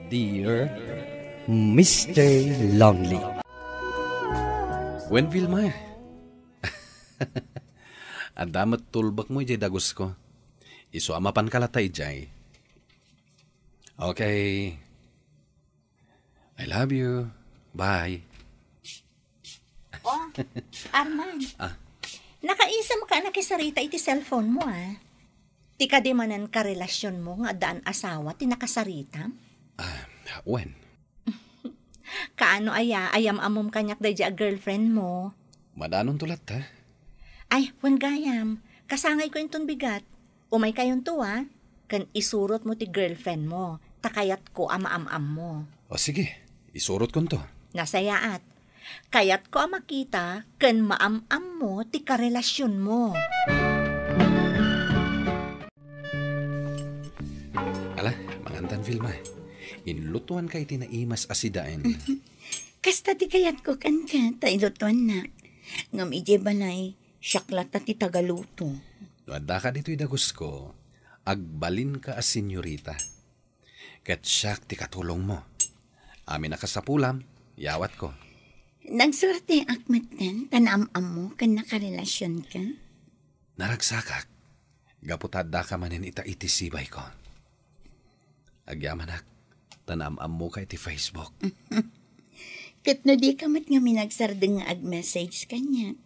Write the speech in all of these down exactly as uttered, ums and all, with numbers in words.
Dear Mister Lonely. Wen, Vilma. Adda met tulbekmo idiay dagusko. Isu a mapanka latta idiay. Okay. I love you. Bye. Oh, Arman. Ah. Nakaisem ka a nakisarita iti cellphone mo, ah. Ti kadi manen karelasionmo nga addaan asawa ti nakasaritam? Ah, wen. Kaano aya, ayam-ammom kaniak daydi a girlfriend mo? Madanonto latta. Ay, wen gayam. Kasangayko inton bigat. Umaykayonto, a, ken isurotmo ti girlfriend mo, ta kayatko a maam-ammo. O sige, isurotkonto. Nasayaat. Kayatko a makita ken maam-ammo ti karelasionmo. Ala, mangantan, Vilma. Inlutoanka iti naimas a sidaen. Kasta ti kayatko kenka, ta ilutoannak. Ngem idiay balay, siak latta ti tagaluto. No addaka ditoy dagusko, agbalinka a senyorita. Ket siak ti katulongmo. Amin a kasapulam, yawatko. Nagsuerteak metten ta naam-ammo ken nakarelasionka? Naragsakak, gapu ta addaka manen ita iti sibayko. Agyamanak, ta naam-ammoka iti Facebook. Ket no dika met ngamin agsardeng nga ag-message kaniak,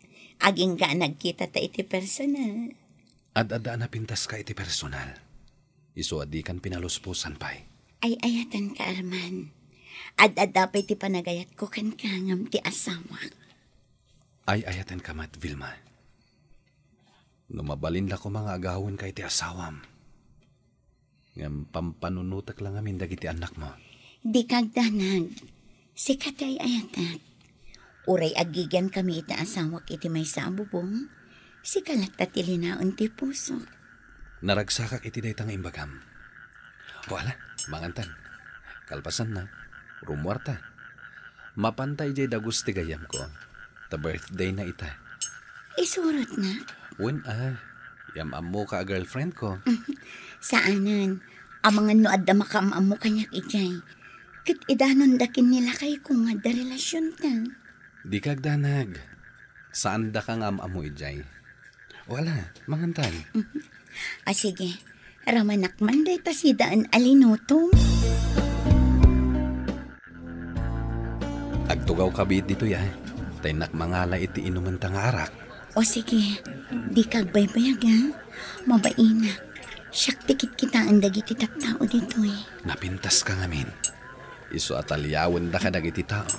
agingga a nagkitata iti personal. Ad-adda a napintaska iti personal. Isu a dikan pinalusposan pay. Ay-ayatenka, Arman. Ad-adda pay ti panagayatko kenka ngem ti asawak. Ay-ayatenka met, Vilma. No mabalin la koma nga agawenka iti asawam, ngem pampanunotek la ngamin dagiti annakmo. Dika agdanag. Sika ti ay-ayatek. Uray aggigiankami iti asawak iti maysa a bubong, sika latta ti linaon ti pusok. Naragsakak iti dayta nga imbagam. O ala, mangantan. Kalpasanna, rummuarta. Mapanta idiay dagus ti gayyemko. Ta birthdayna ita. Isurotnak? Wen a, yam-ammoka a girlfriendko. Saanen. Amangan no adda makaam-ammo kaniak idiay. Ket idanonda ken ni lakayko nga adda relasionta. Dika agdanag. Saandaka nga am-ammo idiay. O ala, mangantan. A, sige. Ramanak man dayta sidaen a linutom. Agtugawka biit ditoy, a. Ta innak mangala iti inumenta nga arak. O sige, dika agbaybayag, a. Mabainak. Siak ti kitkitaen dagiti tattao ditoy. Napintaska ngamin. Isu a taliawenda kadagiti tao.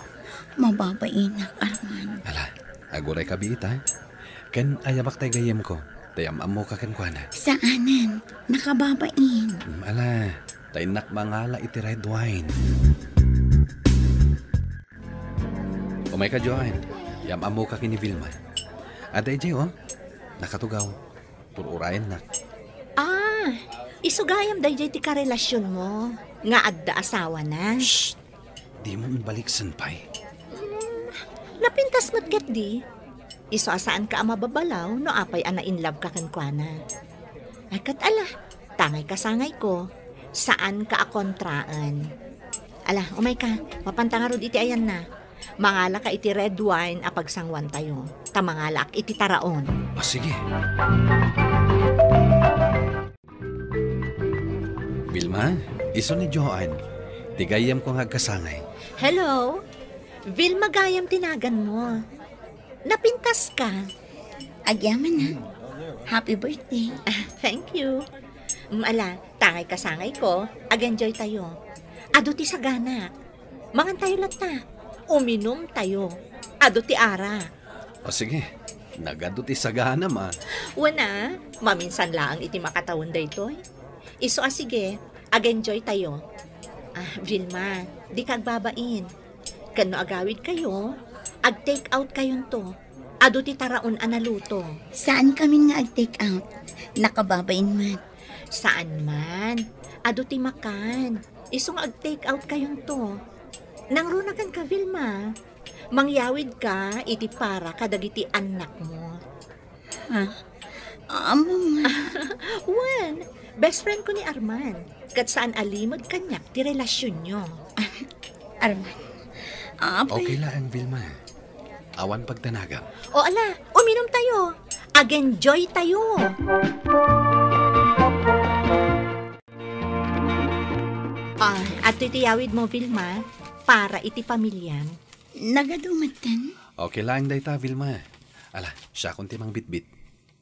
Mababainak, Arman. Ala, agurayka biit, a. Ken ayabak tay gayyemko, ta yam-ammoka kenkuana. Saanen, nakababain. Mm, ala, ta innak mangala iti red wine. Umayka, Joanne. Yam-ammoka ken ni Vilma. Adda idiay, o. Nakatugaw. Ur-urayennak. Ah, isu gayam daydiay ti karelasionmo nga adda asawana. Shh! Dimo imbaliksen pay. Hmm, napintas met ketdi. Isu a saanka a mababalaw no apay a na-inlove ka kenkuana. Ay, ket ala, tangay kasangayko. Saanka a kontraen. Ala, umayka, mapanta ngarud iti ayanna. Mangalaka iti red wine a pagsanguantayo, ta mangalaak iti taraon. O, sige. Vilma, isu ni Joanne. Ti gayyemko nga agkasangay. Hello. Vilma gayam ti naganmo. Napintaska. Agyaman, a. Happy birthday. Ah, thank you. Mm, ala, tangay kasangayko, ag-enjoytayo. Adu ti sagana. Mangantayo latta. Uminumtayo. Adu ti arak. O sige, nagadu ti saganam, a. Wen a, maminsan laeng iti makatawen daytoy. Isu a sige, ag-enjoytayo. Ah, Vilma, dika agbabain. Ken no agawidkayo, ag-take out kayonto. Adu ti taraon a naluto. Saankamin nga ag-take out. Nakababain met. Saan man. Adu ti makan. Isu nga ag-take out kayonto. Nangruna kenka, Vilma. Mangyawidka iti para kadagiti annakmo. Ha? Ammom nga. Wen, best friend ko ni Arman. Ket saan a limed kaniak ti relasionyo. Arman. Apay. Okay laeng, Vilma. Awan pagdanagam. O ala, uminum tayo. Ag-enjoy tayo. Ah, adtoy ti yawid mo, Vilma, para iti pamiliam. Nagadu metten? Okay laeng dayta, Vilma. Ala, siakon ti mangbitbit.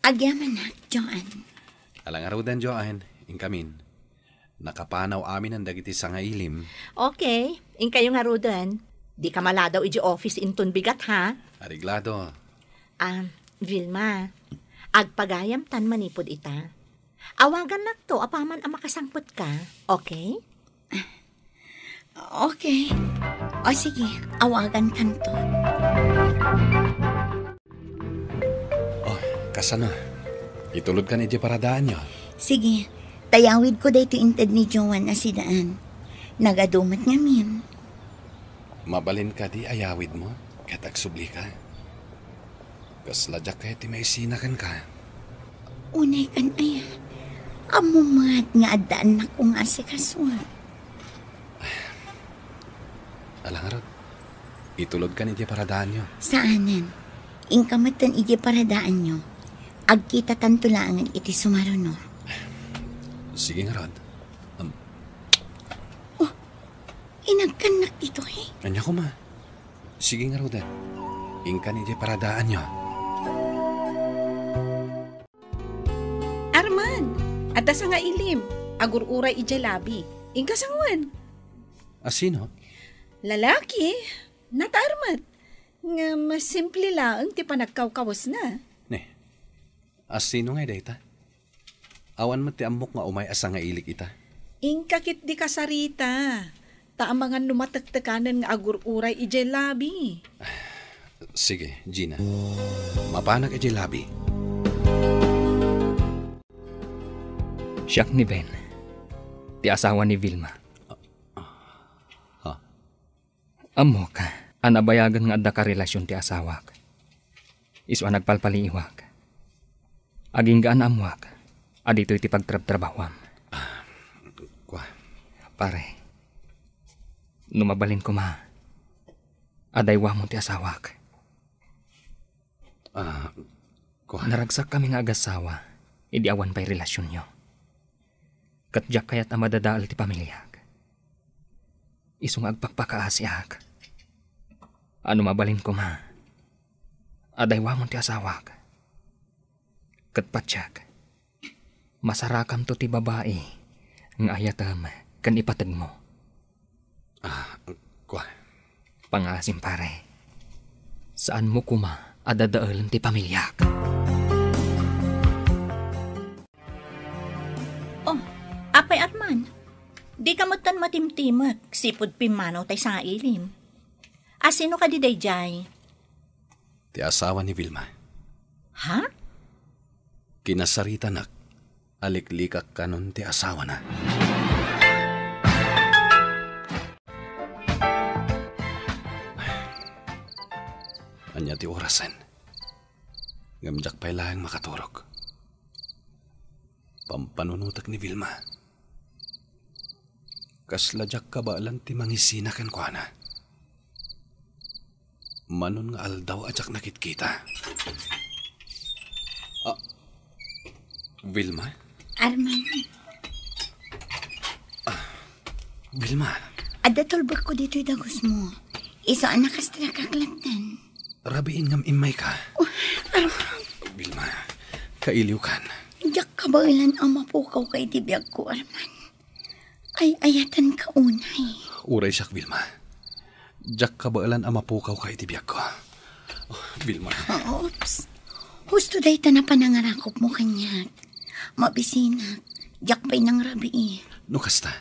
Agyamanak, Joan. Ala ngaruden, Joan. Inkamin. Nakapanaw aminen dagiti sangailim. Okay. Inkayo ngaruden. Dika maladaw iti office inton bigat, ha? Areglado. Ah, Vilma, agpagayamtan manipud ita. Awagannakto apaman a makasangpetka, okay? Okay. O sige, awagankanto. Oh, kasano? Itulodkan idiay paradaanyo. Sige, tayawidko daytoy inted ni Joan a sidaan. Nagadu met ngamin. Mabalin kadi a yawidmo ket agsublika? Kasla diak kayat ti maisina kenka. Unay kan aya, ammom met nga adda annakko nga asikasuak. Ala ngarud, itulodkan idiay paradaanyo. Saanen. Inka metten idiay paradaanyo. Agkitatanto laengen iti sumaruno. Sige ngarud. Um, Oh, inagkannak ditoy. Ania koma? Sige ngaruden. Inkan idiay paradaanyo. Arman, adda sangailim. Agur-uray idiay labi. Inka sanguan. A sino? Lalaki. Nataar met. Ngem simple laeng ti panagkawkawesna. Ne. A sino ngay dayta? Awan met ti ammok nga umay a sangailik ita. Inka ketdi kasarita. Ta amangan no matektekanen nga agur-uray idiay labi. Sige, Gina. Mapanak idiay labi. Siak ni Ben, ti asawa ni Vilma. Ha? Ammok a nabayagen nga adda karelasion ti asawak. Isu a nagpalpaliiwak. Agingga a naammoak a ditoy ti pagtrabtrabahoam. Ah, kua. Pare, no mabalin koma, adda awan ti asawak. Ah, kua. Naragsakkami nga agasawa idi awan pay relasionyo. Ket diak kayat a madadael ti pamiliak. Isu nga agpakpakaasiak. A no mabalin koma, adda awan ti asawak. Ket patiek, masarakamto ti babai nga ayatem ken ipategmo. Ah, kua. Pangaasim, pare. Saanmo koma a dadaelen ti pamiliak. Oh, apay Arman? Dika metten matimtimek, sipud pimmanaw tay sangailim. A sino kadi daydiay? Ti asawa ni Vilma. Ha? Kinasaritanak a liklikak kanon ti asawana. Ania ti orasen? Ngem diak pay laeng makaturog. Pampanunotek ni Vilma. Kasla diak kabaelan ti mangisina kenkuana. Manon nga aldaw a diak nakitkita. Ah, Vilma? Arman. Ah, Vilma. Adda tulbekko ditoy dagusmo. Isu a nakastrakak latten. Rabiin ngem immayka. Oh, Arman. Vilma, kailiwkan. Diak kabaelan a mapukawka iti biagko, Arman. Ay-ayatenka unay. Uray siak, Vilma. Diak kabaelan a mapukawka iti biagko. Oh, Vilma. Oops. Husto dayta a panangarakupmo kaniak. Mabisinak. Diak pay nangrabii. No kasta,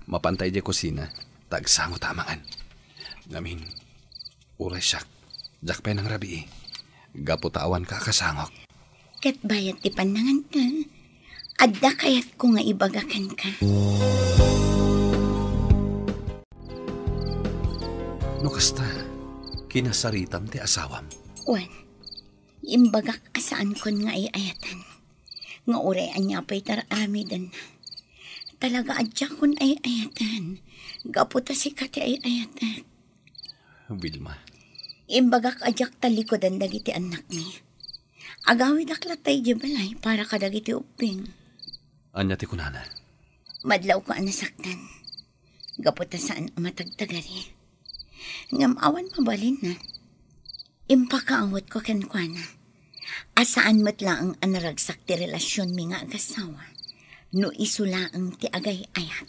mapanta idiay kusina, ta agsangotamangan. Ngamin, uray siak, diak pay nangrabii. Gapu ta awanka a kasangok. Ket bayat ti pannanganta, adda kayatko nga ibaga kenka. No kasta, kinasaritam ti asawam? Wen, imbagak a saankon nga ay-ayaten. Nga uray ania pay ti ar-aramidenna. Talaga a diakon ay-ayaten. Gapu ta sika ti ay-ayatek. Wilma. Imbagak a diak talikudan dagiti annakmi. Agawidak latta idiay balay para kadagiti ubbing. Ania ti kunana? Madlawko a nasaktan. Gapu ta saan a matagtagari. Ngem awan mabalinna. Impakaawatko kenkuana a saan met laeng a naragsak ti relasionmi nga agasawa no isu laeng ti agay-ayat.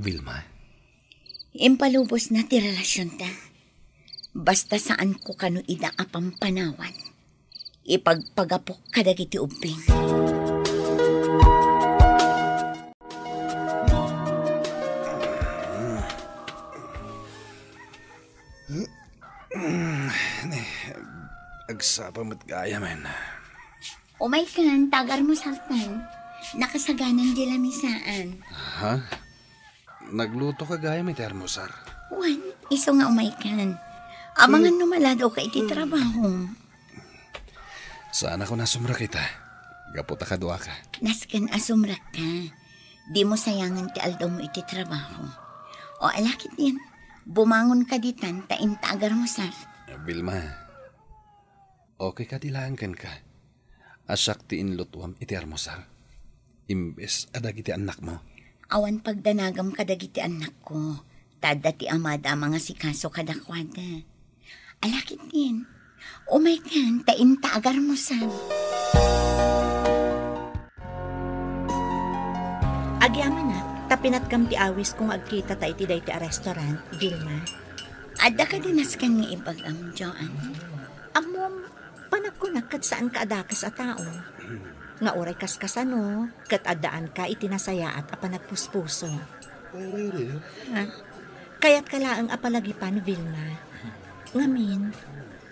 Wilma. Impalubosna ti relasionta. Basta saanko kano ida a pampanawan. Ipagpagapok kadagiti ubbing. Agsapa met gayamen. Umaykan, ta agarmusaltan. Nakasaganan di lamisaan. Ha? Nagluto ka gayam iti almusar? Wen, isu nga umaykan. Amangan no maladaw ka iti trabaho. Saan ako nasumrak ita? Gapu ta kaduaka. Nasken a sumrak ka. Dimo sayangen ti aldawmo iti trabaho. O, alakit din. Bumangon ka ditan ta inta agarmusar. Vilma, okay ka ti laeng kenka? A siak ti inlutuam iti almusar imbes a dagiti annakmo? Awan pagdanagam kadagiti annakko, ta adda ti amada a mangasikaso kadakuada. Alakit din. Umaykan ta inta agarmusar. Agyamanak, ta pinatgam ti awisko nga agkitata iti daytoy a restaurant, Vilma. Adda kadi nasken nga ibagam, Joan? Ammom, panagkunak ket saanka a dakes a tao. Nga uray kaskasano, ket addaanka iti nasayaat a panagpuspuso. Ha? Kayatka laeng a palagipan, Vilma. Ngamin,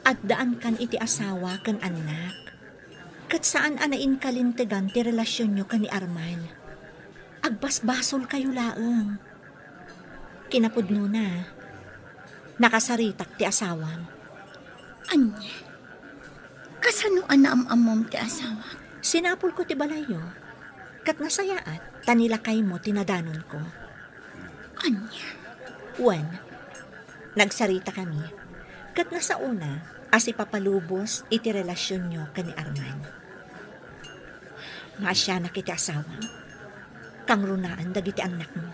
addaankan iti asawa ken annak. Ket saan a nainkalintegan ti relasionyo ken ni Arman. Agbasbasolkayo laeng. Kinapudnona, nakasaritak ti asawam. Ania? Kasano a naam-ammom ti asawak? Sinapulko ti balayyo. Ket nasayaat, ta ni lakaymo ti nadanonko. Ania? Wen, nagsaritakami. Ket nasaona a sipapalubos iti relasionyo ken ni Arman. Maasianak iti asawam. Kangrunaan dagiti annakmo.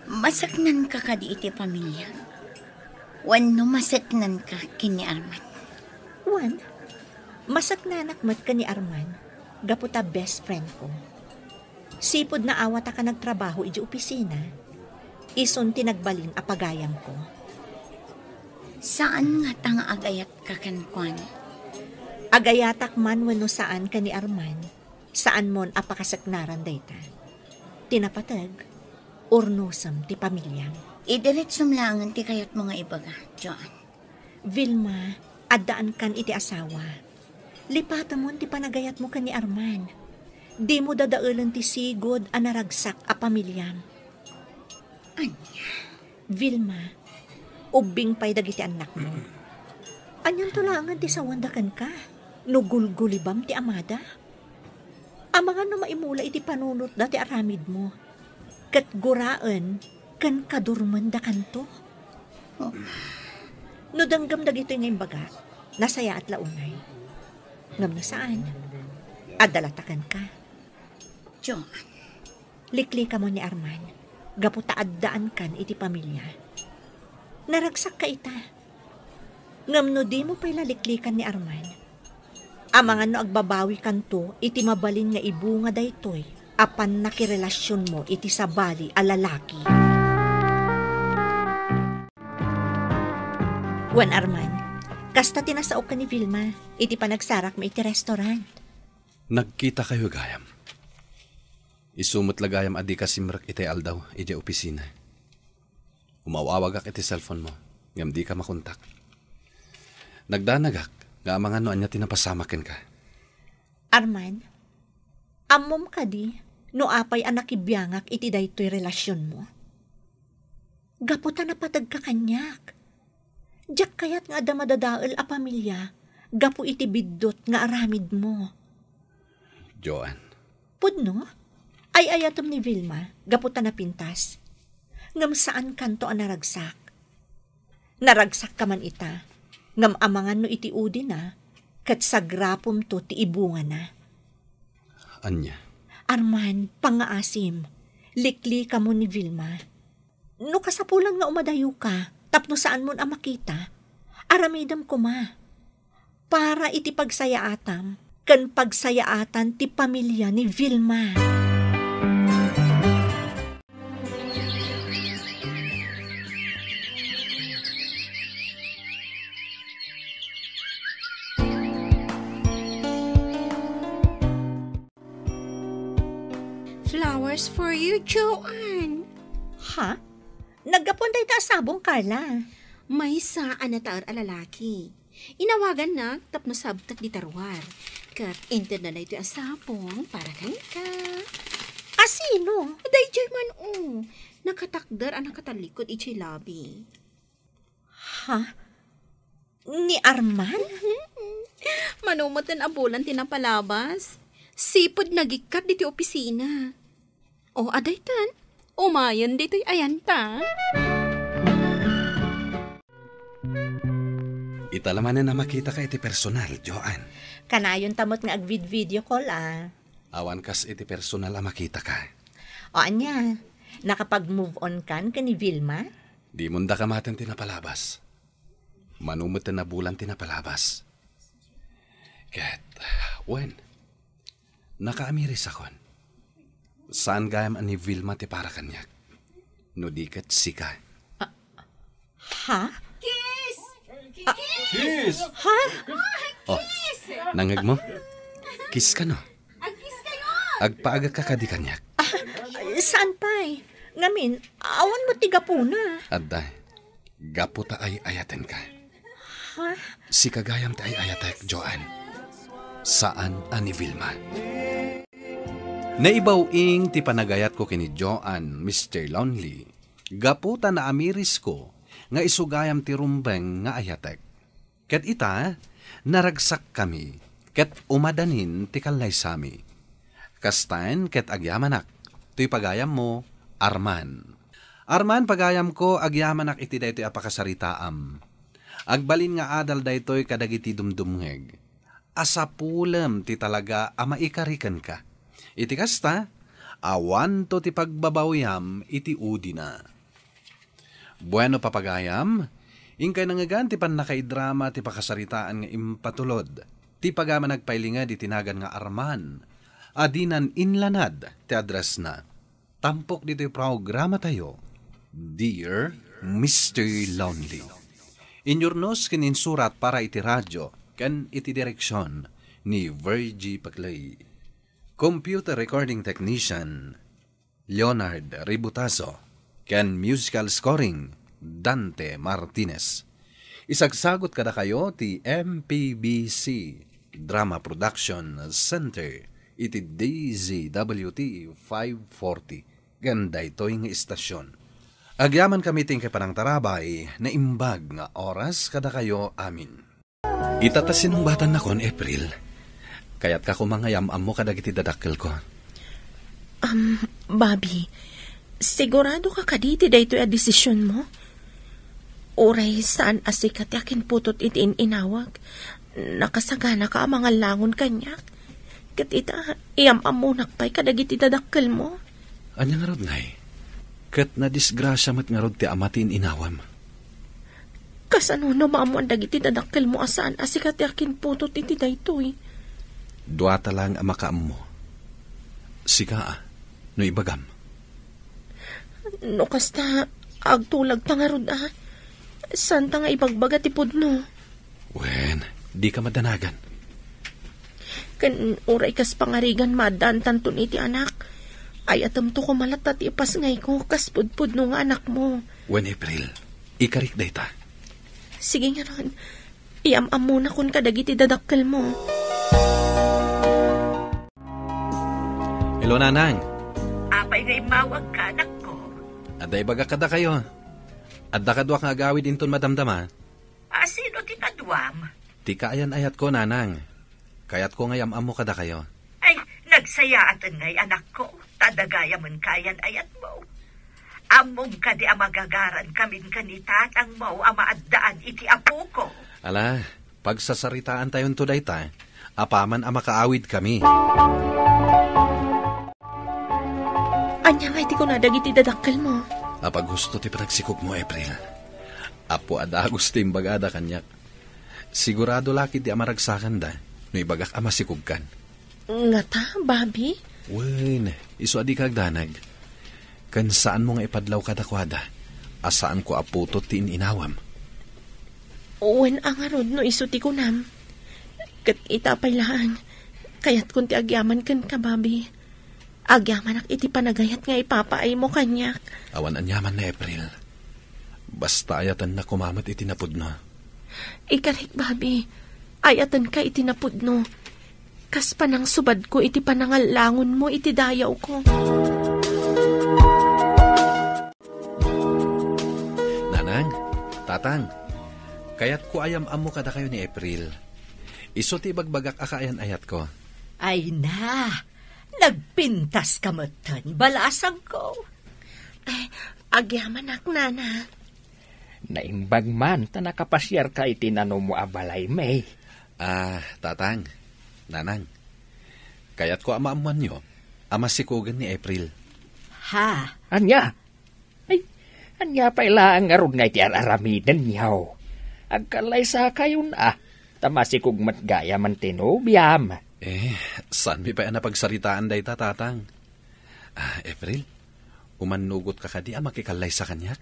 Maseknanka kadi iti pamiliam? Wenno maseknanka ken ni Arman? Wen, maseknanak met ken ni Arman, gapu ta best friend ko. Sipud naawataka nagtrabaho idiay opisina, isun ti nagbalin a pagayamko. Saan ngata nga agayatka kenkuana? Agayatak man wenno saan ken ni Arman, saanmon a pakaseknaran dayta. Ti napateg, urnosem ti pamiliam. Idiretsom laengen ti kayatmo nga ibaga, Joan. Vilma, addaankan iti asawa. Lipatemon ti panagayatmo ken ni Arman. Dimo dadaelen ti sigud a naragsak a pamiliam. Ania? Vilma, ubbing pay dagiti annakmo. Anianto laengen ti sawanda kenka no gulgulibam ti amada? Amangan no maimula iti panunotda ti aramidmo, ket guraen ken kadurmendakanto. No denggem dagitoy nga imbaga, nasayaat la unay. Ngem no saan, adda latta kenka. Joan. Liklikamon ni Arman, gapu ta addaankan iti pamilia. Naragsakka ita. Ngem no dimo pay la liklikan ni Arman, amangan no agbabawikanto iti mabalin nga ibunga daytoy a pannakirelasionmo iti sabali a lalaki. Wen Arman, kasta ti nasaok ken ni Vilma iti panagsarakmi iti restaurant. Nagkitakayo gayam. Isu met la gayam a dika simrek itay aldaw idiay opisina. Umaw-awagak iti cellphone mo, ngem dika makontak. Nagdanagak nga amangan no ania ti napasamak kenka. Arman, ammom kadi no apay a nakibiangak iti daytoy relasionmo? Gapu ta napategka kaniak. Diak kayat nga adda madadael a pamilia gapu iti biddut nga aramidmo. Joan. Pudno? Ay-ayatem ni Vilma gapu ta napintas. Ngem saankanto a naragsak. Naragsakka man ita, ngem amangan no iti udina, ket sagrapomto ti ibungana. Ania? Arman, pangngaasim, liklikamo ni Vilma. No kasapulan nga umadayoka tapno saanmon a makita, aramidem koma. Para iti pagsayaatam ken pagsayaatan ti pamilia ni Vilma. Flowers for you, Joanne. Ha? Naggapuan dayta a sabong, Carla? Maysa a nataer a lalaki. Inawagannak tapno sabtek dita ruar. Ket intedna daytoy a sabong para kenka. A sino? Daydiay man, o. Nakatakder a nakatalikod idiay lobby. Ha? Ni Arman? Mano metten a bulan ti napalabas. Sipud nagikkat ditoy opisina. O, adaytan. Umayen ditoy ayanta. Ita la manen a makitaka iti personal, Joanne. Kanayonta met nga agvid-video call, a. Awan kas iti personal a makitaka. O ania, nakapag-move on kan ken ni Vilma? Dimon daka maten ti napalabas. Mano metten a bulan ti napalabas. Ket, wen, nakaamirisakon. Saan gayam a ni Vilma ti para kaniak. No di ket sika. Ha? Kiss! Kiss! Ha? O, nangngegmo? Kiss kano? Agkiss kayo! Agpaagakka kadi kaniak. Saan pay? Ngamin, awan met ti gapuna. Adda. Gapu ta ay-ayatenka. Ha? Sika gayam ti ay-ayatek, Joanne. Saan a ni Vilma. Naibaw-ing ti panagayatko ken ni Joanne, Mister Lonely, gapu ta naamirisko nga isu gayam ti rumbeng nga ayatek. Ket ita, naragsakkami, ket umadanin ti kallaysami. Kastaen ket agyamanak, toy pagayammo, Arman. Arman, pagayamko, agyamanak iti daytoy a pakasaritaam. Agbalin nga adal daytoy kadagiti dumdumngeg. Asapulem ti talaga a maikari kenka. Iti kasta, awanto ti pagbabawyam iti udina. Bueno, papagayam, inkay nangngegan ti pannakaidrama ti pakasaritaan nga impatulod ti pagayam a nagpailinged iti nagan nga Arman a dinan inlanad ti addressna. Tampok ditoy programatayo, Dear Mister Lonely. Inyurnos ken insurat para iti radio ken iti direksion ni Virgie Paclay. Computer recording technician, Leonard Ributazo, ken musical scoring, Dante Martinez. Isagsagut kadakayo ti M P B C Drama Production Center iti D Z W T five forty ken daytoy nga istasyon. Agyamankami ti inkay panangtarabay, naimbag nga oras kadakayo amin. Ita ta sinungbatannakon, April. Kayatka koma nga yam-ammo kadagiti dadakkelko. Am, Bobby, sigurado ka kadi ti daytoy a desisionmo? Uray saan a sika ti akinputot iti in-inawak, nakasagana ka a mangallangon kaniak. Ket ita, iyam-ammonak pay kadagiti dadakkelmo. Ania ngarud ngay? Ket nadisgrasia met ngarud ti ama ti in-inawam. Kasano no maammoan dagiti dadakkelmo a saan a sika ti akinputot iti daytoy? Duata laeng a makaammo. Sika a, no ibagam. No kasta, agtulagta ngarud a. Saanta nga ibagbaga ti pudno. Wen, dika madanagan. Ken uray kas pangarigan maaddaantanton iti anak, ay-atemto koma latta ti ipasngayko kas pudpudno nga anakmo. Wen, April, ikarik dayta. Sige ngarud, iyam-ammonakon kadagiti dadakkelmo. Hello, Nanang. Apay nga immawagka, anakko? Adda ibagak kadakayo. Adda kaduak nga agawid inton madamdama. A, sino ti kaduam? Ti kaayan-ayatko, Nanang. Kayatko nga yam-ammo kadakayo. Ay, nagsayaaten ngay, anakko. Adda gayam kayan ayatmo. Ammom kadi a magagaran kamin ken ni tatangmo a maaddaan iti apoko? Ala, pagsasaritaantayonto dayta, apaman a makaawidkami. Ania nga iti kuna dagiti dadakkelmo? Apaghusto ti panagsikogmo, April. Apo a dagus ti imbagada kaniak. Sigurado la ketdi a maragsakanda no ibagak a masikogkan. Ngata, Bobby? Wen, isu a dika agdanag. Ken saanmo nga ipadlaw kadakuada a saanko a putot ti in-inawam. Wen a ngarud no isu ti kunam. Ket ita pay laeng, kayatkon ti agyaman kenka, Bobby. Agyamanak iti panagayat nga ipapaaymo kaniak. Awan aniaman ni April. Basta ayatenna koma met iti napudno. Ikalik, Bobby. Ayatenka iti napudno. Kas panangsubadko iti panangallangonmo iti dayawko. Nanang, tatang, kayatko a yam-ammo kadakayo ni April. Isu ti ibagbagak a kaayan-ayatko. Ay na, nagpintaska metten, balasangko. Ay, agyamanak, nana. Naimbag man ta nakapasiarka iti nanumo a balay, May. Ah, tatang, nanang, kayatko a maammoanyo a masikogen ni April. Ha? Ania? Ay, ania pay laeng ngarud nga iti ar-aramidenyo? Agkallaysakayon a, ta masikog met gayamen ti nobiam. Eh, saanmi pay a napagsaritaan dayta, tatang. Ah, April, umannugotka kadi a makikallaysa kaniak?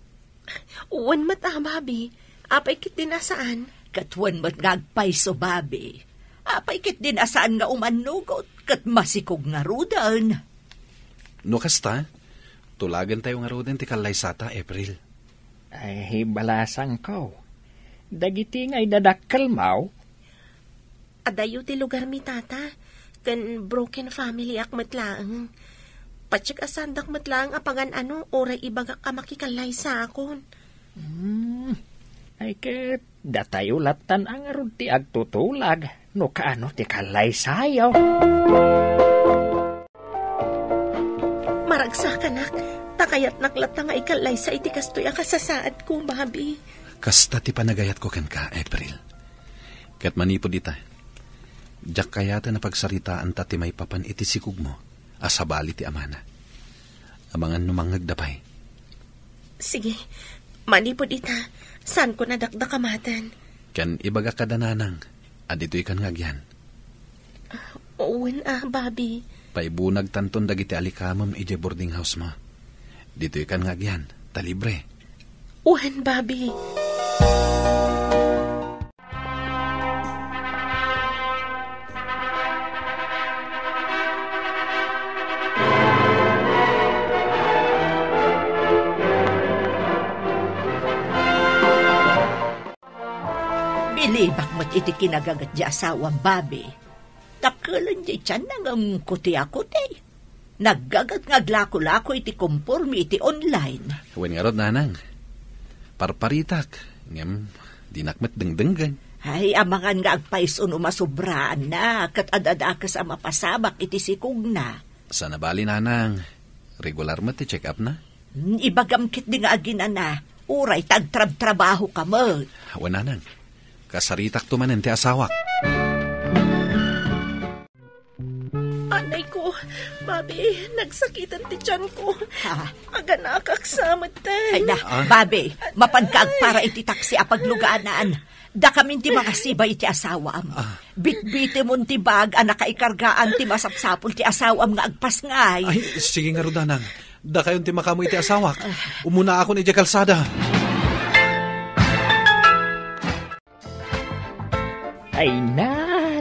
Wen met a, Bobby. Apay ketdin a saan? Ket wen met nga agpayso, Bobby. Apay ketdin a saan nga umannugot ket masikog ngaruden? No kasta, tulagentayo ngaruden ti kallaysata, April. Ay, balasangko. Dagiti nga idadakkelmo, adayo ti lugarmi, tata, ken broken family ak met laeng. Patiek a saandak met laeng a pagan-ano uray ibagak a makikallaysakon. Hmm. Ay ket, datayo lattan a ngarud ti agtutulag no kaano ti kallaysayo. Maragsakanak, ta kayatnak latta nga ikallaysa iti kastoy a kasasaadko, Bobby. Kasta ti panagayatko kenka, April. Ket manipud ita, diak kayaten a pagsaritaanta ti maipapan iti sikogmo a sabali ti amana. Amangan no mangngegda pay. Sige, manipud ita, saanko a dakdakamaten. Ken ibagak kada nanang a ditoykan nga agyan. Wen a, Bobby. Paibunagtanton dagiti alikamem idiay boarding house-mo. Ditoykan nga agyan, ta libre. Wen, Bobby. Bilibak met iti kinagaget ti asawam, Bobby. Dakkel ti tianna ngem kuti a kuti. Naggaget nga aglako-lako iti kompormi iti online. Wen ngarud, nanang. Parparitak, ngem dinak met dengdenggen. Ay, amangan nga agpayso no masobraanna, ket ad-adakes a mapasabak iti sikogna. Saan a bali, nanang. Regular met ti check-upna. Hmm, ibagam ketdi nga aginana, uray ta agtrabtrabahoka met. Wen, nanang. Kasaritakto manen ti asawak. Anay ko, Bobby, nagsakiten ti tianko. Ha? Aganakak sa metten. Ay na, Ah? Bobby, mapanka agpara iti taksi a pagluganan. Dakamin ti mangasibay iti asawam. Ah. Bitbitemon ti bag a nakaikargaan ti masapsapul ti asawam nga agpasngay. Ay, sige ngarud, nanang. Dakayon ti makaammo iti asawak. Umunaakon idiay kalsada. Ay na,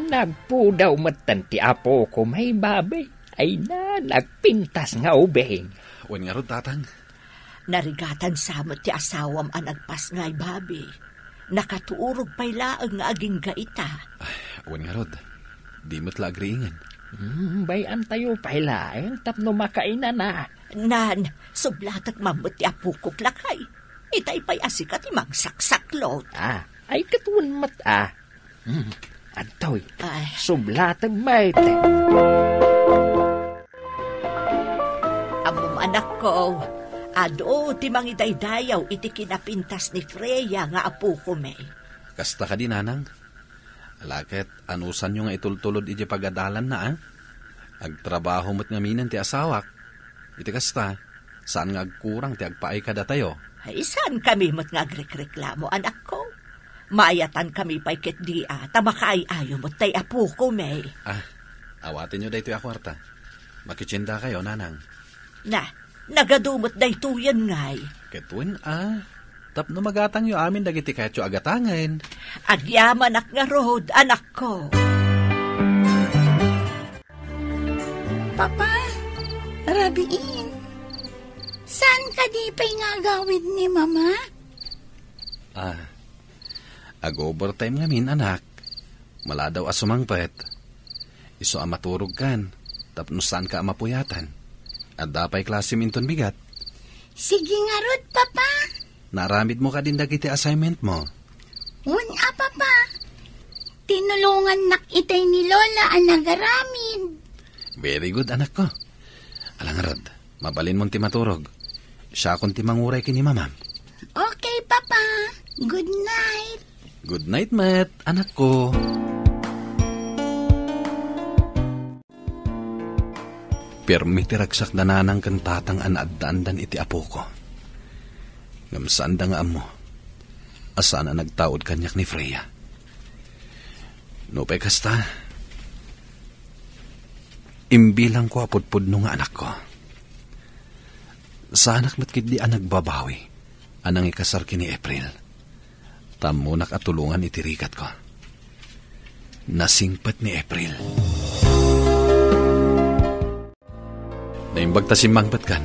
nagpudaw metten ti apok, May, Bobby. Ay na, nagpintas nga ubing. Wen ngarud, tatang. Narigatan sa met ti asawam a nagpasngay, Bobby. Nakaturog pay laeng nga agingga ita. Ay, wen ngarud. Di met la agriingen. Hmm, bay-antayo pay laeng tapno makainana. Nan, sublatek man met ti apokok, lakay. Itay pay a sika ti mangsaksaklot. Ah, ay ket wen met a. Hmm, adtoy. Ay. Sublatek met. Ko, adu ti mangidaydayaw iti kinapintas ni Freya nga apoko, May. Kasta kadi, nanang? Ala ket, anusanyo nga itultulod idiay pagadalanna, a? Agtrabaho met ngaminen ti asawak. Iti kasta, saan nga agkurang ti agpaay kadatayo. Ay, saan kami met nga agrekreklamo, anakko? Maayatan kami pay ketdi a, ta makaay-ayo met tay apoko, May. Ah, awatenyo daytoy a kuarta. Makitiendakayo, nanang. Na, nagadu met daytoyen, ngay. Ket wen a, tapno magatangyo amin dagiti kayatyo a gatangen. Agyamanak ngarud, anakko. Papa, rabiin, saan kadi pay nga agawid ni Mama? Ah, ag-overtime ngamin, anak. Maladaw a sumangpet. Isu a maturogkan, tapno saanka a mapuyatan. Adda pay klasem inton bigat. Sige ngarud, Papa. Naaramidmo kadin dagiti assignmentmo? Wen a, Papa. Tinulongannak itay ni Lola a nagaramid. Very good, anakko. Ala ngarud, mabalinmon ti maturog. Siakon ti manguray ken ni Mamam. Okay, Papa. Good night. Good night met, anakko. Pirmi ti ragsak da nanang ken tatang a naaddaandan iti apoko. Ngem saanda nga ammo a saan a nagtaud kaniak ni Freya. Nupay kasta, imbilangko a pudpudno nga anakko. Saanak met ketdi a nagbabawi a nangikasar ken ni April. Ta ammonak a tulongan iti rigatko. Nasingpet ni April. Naimbag ta simmangpetkan.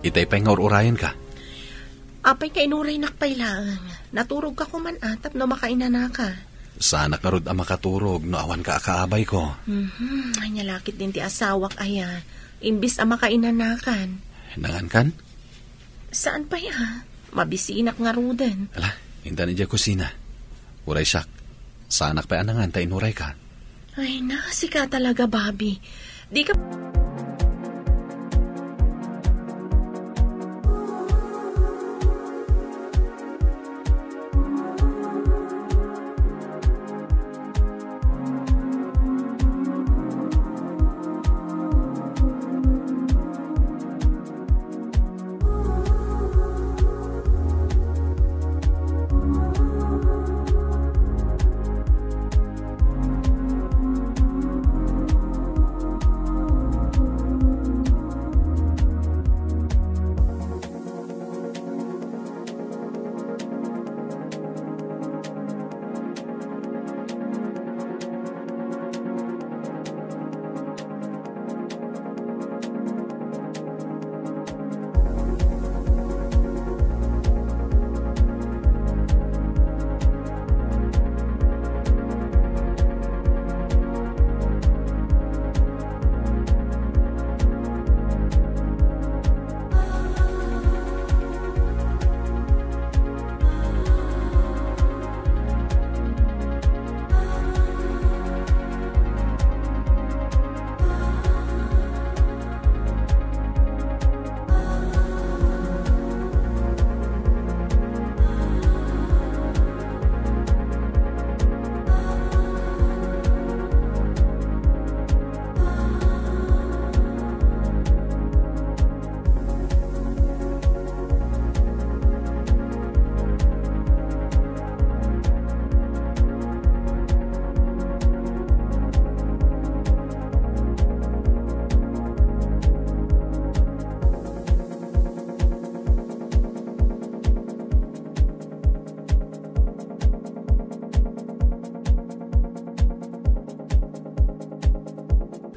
Itay pay nga ur-urayenka. Apay nga inuraynak pay laeng. Naturogka koma a tapno makainanaka. Saanak ngarud a makaturog no awanka a kaabayko. Mhm, ania la ketdin ti asawak aya. Imbis a makainanakan. Nangankan? Saan pay a? Mabisinak ngaruden. Ala, intan idiay kusina. Uray siak. Saanak pay a nangan ta inurayka. Ay na, sika talaga, Bobby. Di ka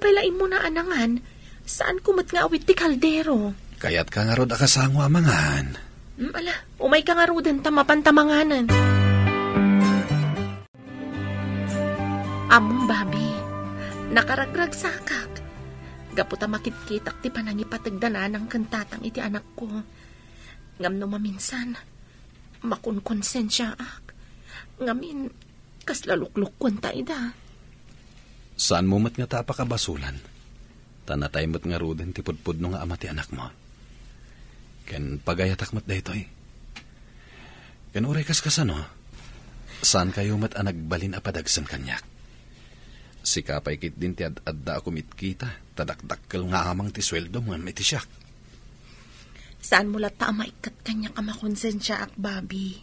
Pay la immuna a nangan, saanko met nga awid ti kaldero. Kayatka ngarud a kasango a mangan? Mm, ala, umayka ngaruden ta mapanta manganen. Ammom, Bobby, nakaragragsakak. Gapu ta makitkitak ti panangipategda nanang ken tatang iti anakko. Ngem no maminsan, makonkonsensiaak. Ngamin, kasla luklukuenta ida. Saanmo met ngata a pakabasulan, ta natay met ngaruden ti pudpudno nga ama ti anakmo. Ken pagayatak met daytoy. Ken uray kaskasano, saankayo met a nagbalin a padagsen kaniak. Sika pay ketdin ti ad-adda a kumitkita, ta dakdakkel nga amang ti sueldom ngem iti siak. Saanmo latta a maikkat kaniak a makonsensiaak, Bobby.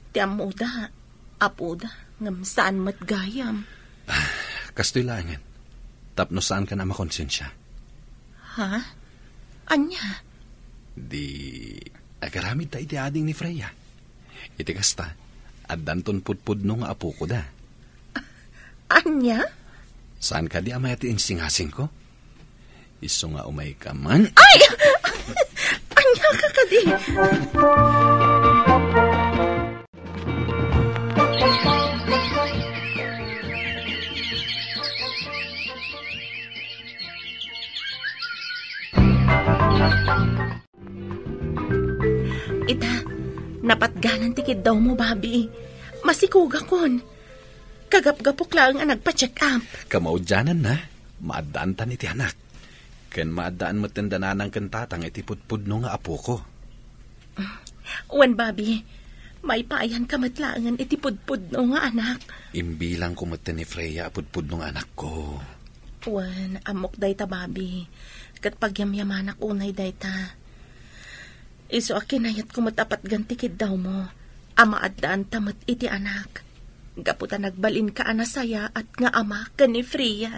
Ti ammoda, apoda, ngem saan met gayam. Ah, kastoy laengen. Tapno saankan a makonsensia. Ha? Ania? Di, agaramidta iti ading ni Freya. Iti kasta, addanton pudpudno nga apokoda. Ania? Saan kadi a mayat ti insingasingko? Isu nga umayka man. Ay! Ania ka kadi? Ita, napatganan ti kiddawmo, Bobby. Masikugakon. Kagapgapok laeng a nagpa-check up. Kamaudiananna, maaddaantan iti anak. Ken maaddaan metten da nanang ken tatang iti pudpudno nga apoko. Wen, Bobby, maipayanka met laengen iti pudpudno nga anak. Imbilangko metten ni Freya a pudpudno nga anakko. Wen, ammok dayta, Bobby. Ket pagyamyamanak unay dayta. Isu a kinayatko met a patgan ti kiddawmo, a maaddaanta met iti anak. Gapu ta nagbalinka a nasayaat nga ama ken ni Freya.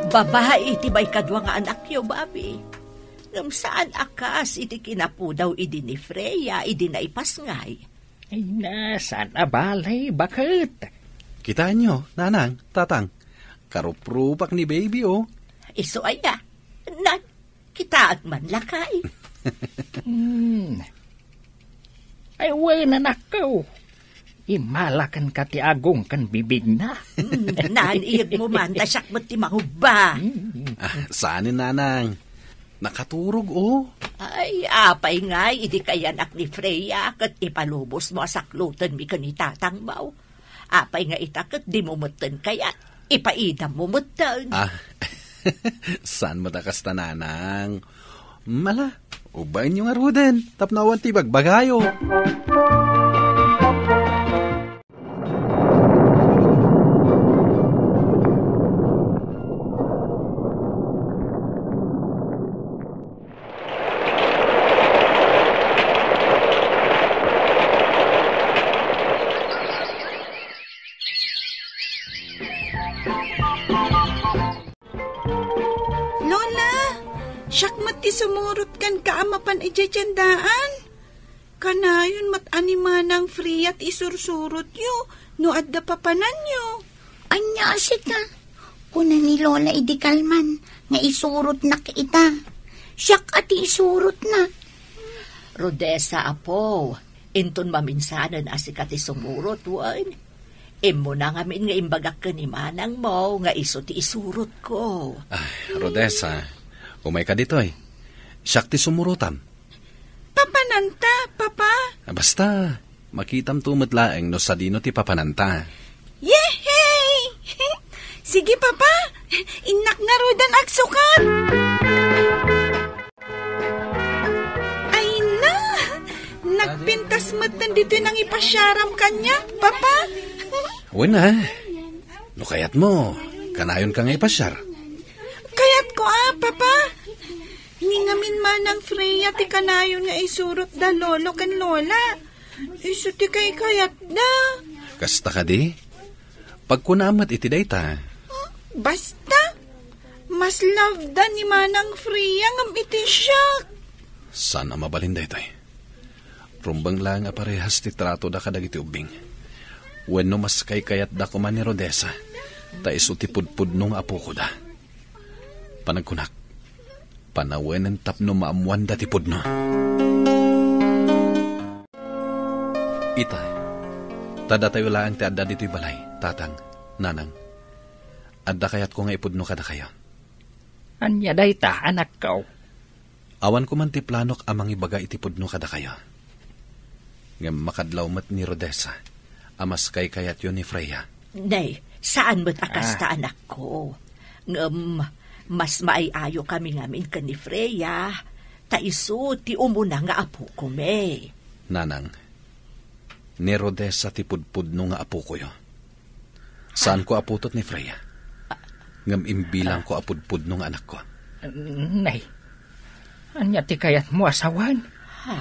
Babai ti maikadua nga anakyo, Bobby. Ngem saan a kas iti kinapudaw idi ni Freya idi naipasngay. Ay na, saan a balay, baket? Kitaenyo, nanang, tatang. Karuprupak ni baby, oh. Isu aya. Nan, kitaek man lakay. Hmm. Ay, wen, anakko. Imalakenka ti agong ken bibigna. Hmm, naan iyegmo man, ta siak met ti mangubba. Hmm. Ah, saan, nanang? Nakaturog, oh. Ay, apay ngay, idi kayanak ni Freya, ket ipalubosmo a saklotenmi ken ni tatangmo. Apay nga ita ket dimo metten kayat, ipaidammo metten. Ah, saan met a kasta, nanang? Mala, ubaenyo ngaruden, tapno awan ti ibagbagayo. Lola, siak met ti sumurot kenka a mapan idiay tiendaan. Kanayon met a ni Manang Freya ti isursurotyo no adda papananyo. Ania a sika? Kuna ni Lola idi kalman nga isurotnak ita. Siak a ti isurotna. Rodessa, apo, inton maminsanen a sika ti sumurot, wen? Immuna ngamin nga imbagak ken ni manangmo nga isu ti isurotko. Ah, Rodessa, umayka ditoy. Siak ti sumurotam. Papananta, Papa? Ah, basta, makitamto met laeng no sadino ti papananta. Yehey! Sige, Papa. Innak ngaruden agsukat. Ay na! Nagpintas metten ditoy nangipasiaram kaniak, Papa. Wen a. No kayatmo, kanayonka nga ipasiar. Kayatko a, Papa. Ni ngamin manang Freya ti kanayon nga isurot da Lolo ken Lola. Isu ti kaykayatda. Kasta kadi? Pagkunam met iti dayta. Basta, mas love da ni Manang Freya ngem iti siak. Saan a mabalin daytoy? Rumbeng laeng a parehas ti trato da kadagiti ubbing. Wenno mas kaykayat da koma ni Rodessa, ta isu ti pudpudno nga apokoda. Panagkunak, panawenen tapno maammoanda ti pudno. Ita, ta datayo laeng ti adda ditoy balay, tatang, nanang. Adda kayatko nga ipudno kadakayo. Ania dayta, anakko? Awan ko man ti planok a mangibaga iti pudno kadakayo. Ngem makadlaw met ni Rodessa a mas kaykayatyo ni Freya. Nay, saan met a kasta, Ah. anakko. Ngem, Mas maay-ayo kami ngamin ken ni Freya, ta isu ti umuna nga apokami. Nanang, ni Rodessa ti pudpudno nga apokoyo. Saanko a putot ni Freya. Ngem imbilangko a pudpudno nga anakko. Nay, ania ti kayatmo a sawen? Ha?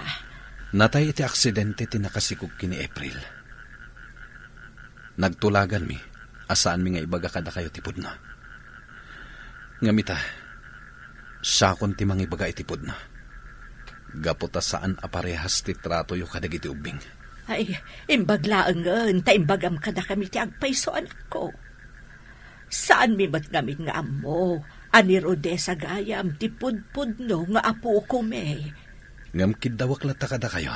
Natay iti aksidente ti nakasikog ken ni April. Nagtulaganmi a saanmi nga ibaga kadakayo ti pudno. Ngem ita, siakon ti mangibaga iti pudno. Gapu ta saan a parehas ti tratoyo kadagiti ubbing. Ay, imbag laengen ta imbagam kadakami ti agpayso, anakko. Saanmi met ngamin nga ammo a ni Rodessa gayam ti pudpudno nga apokomi. Ngem kiddawek latta kadakayo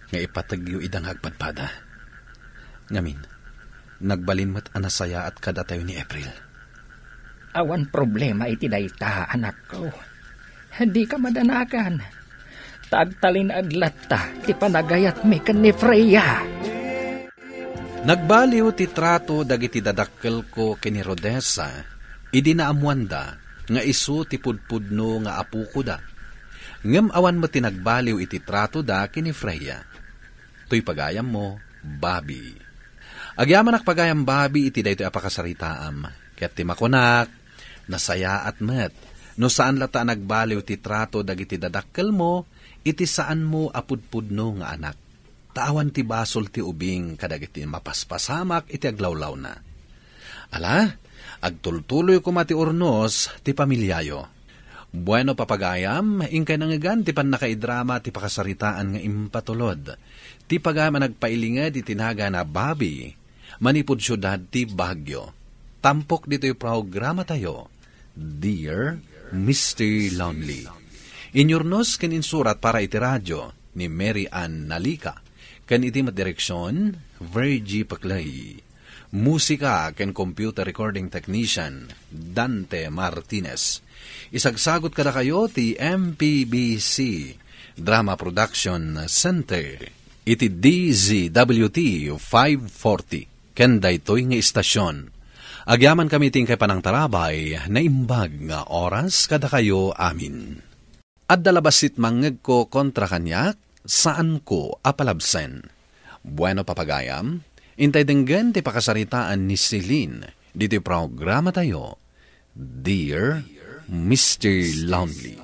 nga ipategyo ida nga agpadpada. Ngamin, nagbalin met a nasayaat kadatayo ni April. Awan problema iti dayta, anakko. Dika madanagan, ta agtalinaed latta ti panagayatmi ken ni Freya. Nagbaliw ti trato dagiti dadakkelko ken ni Rodessa idi naammoanda nga isu ti pudpudno nga apokoda. Ngem awan met ti nagbaliw iti tratoda ken ni Freya. Toy pagayammo, Bobby. Agyamanak pagayam, Bobby, iti daytoy a pakasaritaam, ket ti makunak, nasayaat met no saan latta a nagbaliw ti trato dagiti dadakkelmo iti saanmo a pudpudno nga anak. Ta awan ti basol ti ubing kadagiti mapaspasamak iti aglawlawna. Ala, agtultuloy koma ti urnos ti pamiliayo. Bueno, papagayam, inkay nangngegan ti pannakaidrama ti pakasaritaan nga impatulod ti pagayam a nagpailinged iti nagan a Bobby manipud siudad ti Baguio. Tampok ditoy programatayo, Dear Mister Lonely. Inurnos ken insurat para iti radio ni Mary Ann Nalica, ken iti met direksion, Virgie Paclay. Musika ken computer recording technician, Dante Martinez. Isagsagut kadakayo ti M P B C Drama Production Center iti D Z W T five forty. Ken daytoy nga istasion, agyamankami iti inkay panangtarabay, naimbag nga oras kadakayo amin. Adda la bassit mangngegko kontra kaniak, saanko a palabsen. Bueno, papagayam, intay denggen ti pakasaritaan ni Celine ditoy programatayo, Dear Mister Lonely.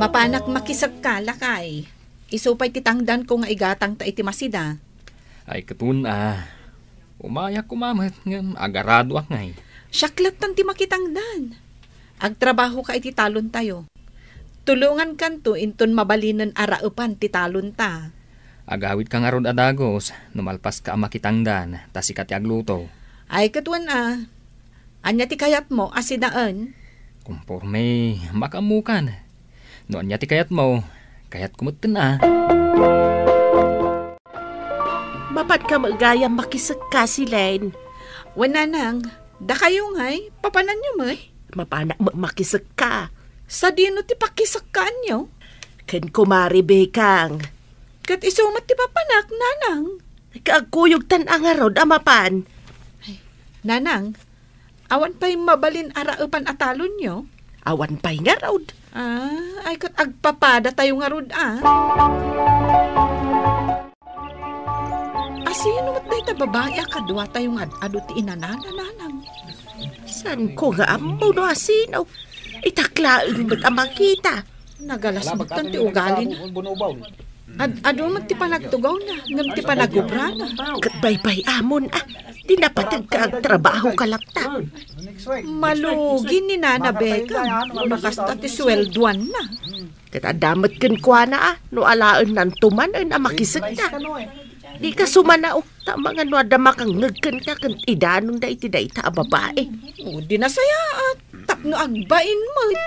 Mapanak makisekka, lakay. Isu pay ti tangdanko nga igatangta iti masida. Ay, ket wen a. Umayak koma met ngem agaradoak ngay. Siak lattan ti makitangdan. Agtrabahoka iti talontayo. Tulongankanto inton mabalinen a raepan ti talonta. Agawidka ngarud a dagus no malpaska a makitangdan, ta sika ti agluto. Ay, ket wen a. Ania ti kayatmo a sinaen? Komporme, makaammokan. No ania ti kayatmo, kayatko metten a. Mapanka met gayam makisekka, Celine. Wen, nanang, dakayo ngay, papananyo met? Mapanak met makisekka. Sadino ti pakisekkaanyo? Ken Kumare Bekang. Ket isu met ti papanak, nanang. Ket agkuyogtan a ngarud a mapan. Ay, nanang, awan pay mabalin a raepan a talonyo? Awan pay ngarud. Ah, ay ket agpapadatayo ngarud a. Asino met dayta babai a kaduatayo nga ad-adu ti inanana, nanang? Saanko nga ammo no asino. Itak laeng met a makita. Nagalas met ti ugalina. Ad-adu met ti panagtugawna, ngem ti panagubrana. Ket baybay-amon a, di napateg ka agtrabaho ka latta. Malugi ni Nana Bekang, no kasta ti sueldoanna. Ket adda met kenkuana a, no alaennanto manen a makisekka. Di ka sumanaw, ta mangano adda makangngeg kenka ken idanonda iti dayta a babai. O, di nasayaat, tapno agbain met.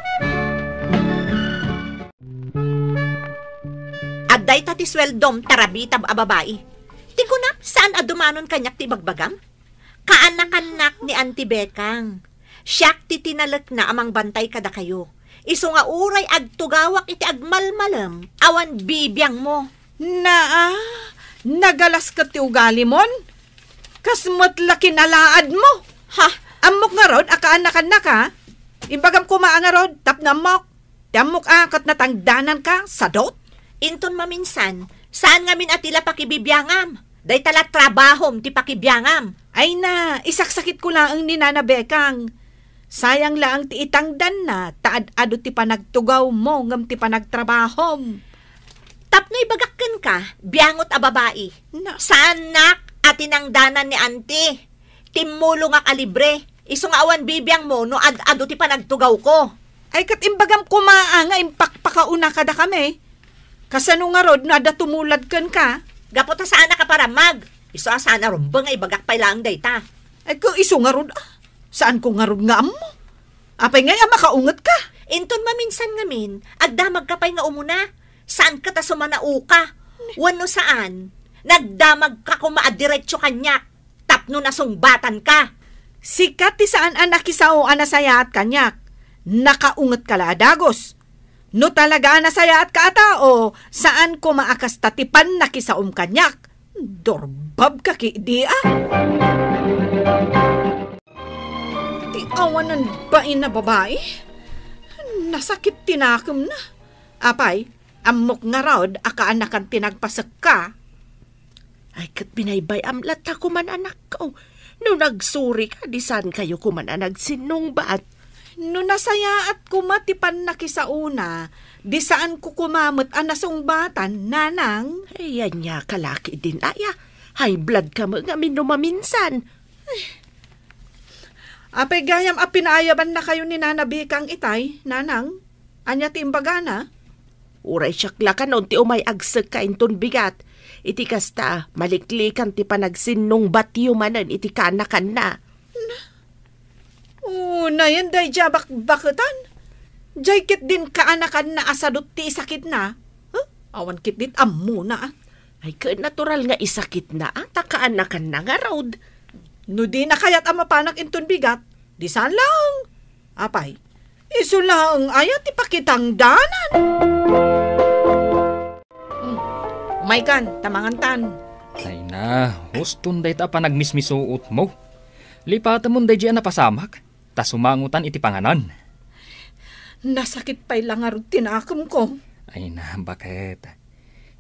Adda ita ti sueldom, tarabitab a babai. Ti kunam, saan a dumanon kaniak ti ibagbagam? Kaanakannak ni Auntie Bekang. Siak ti tinalekna a mangbantay kadakayo. Isu nga uray agtugawak iti agmalmalem, awan bibiangmo. Naa, nagalas ket ti ugalimon. Kas met la kinalaadmo. Ha? Ammok ngarud a kaanakannaka? Imbagam koma a ngarud, tapno ammok. Ti ammok a ket natangdananka, sadut? Inton maminsan, saan ngamin a ti la pakibibiangam. Dayta la trabahom ti pakibiangam. Ay na, isaksakitko laeng ni Nana Bekang. Sayang laeng ti itangdanna, ta ad-adu ti panagtugawmo ngem ti panagtrabahom. Tapno ibagak kenka, biangot a babai. Na- Saannak a tinangdanan ni Auntie. Timmulongak a libre. Isu nga awan bibiangmo no ad-adu ti panagtugawko. Ay, ket imbagam koma a nga impakpakauna kadakami. Kasano ngarud no adda tumulad kenka? Gapu ta saanak a parammag. Isu a saan a rumbeng nga ibagak pay laeng dayta. Ay, ko isu ngarud, ah. Saanko ngarud nga ammo? Apay ngay a makaungetka? Inton maminsan ngamin, agdamagka pay nga umuna. Saan ket a sumanauka? Wenno saan, nagdamagka koma a diretso kaniak tapno nasungbatanka. Sika ti saan a nakisao a nasayaat kaniak. Nakaungetka la a dagus. No talaga a nasayaatka a tao, saan koma a kasta ti pannakisaom kaniak. Durbabka ketdi, a. Ti awanan bain a babai, nasakit ti nakemna. Apay, ammok ngarud a kaanakan ti nagpasekka? Ay, ket binaybay-am latta koman, anakko. No nagsurika, di saankayo koman a nagsinnungbat. No nasayaat koma ti pannakisaona, di saanko koma met a nasungbatan, nanang. Ay, ania ka la ketdin, aya. High blood ka met ngamin no maminsan. Apay gayam a pinaayabannakayo ni Nana Bikang itay, nanang? Ania ti imbagana? Uray siak la kanon ti umay agsekka inton bigat. Iti kasta, maliklikan ti panagsinnungbatyo manen iti kaanakanna. Unayen daydiay a bakbaketan. Diay ketdin kaanakanna a sadut ti isakitna. Huh? Awan ketdin ammona, a. Ay, ket natural nga isakitna, a, ta kaanakanna ngarud. No dina kayat a mapanak inton bigat, di saan laeng. Apay, isu laeng aya ti pakitangdanan? Hmm, umaykan, ta mangantan. Ay na, huston dayta a panagmismisuotmo. Lipatemon daydiay a napasamak, ta sumangotan iti panganan. Nasakit pay la ngarud ti nakemko. Ay na, baket.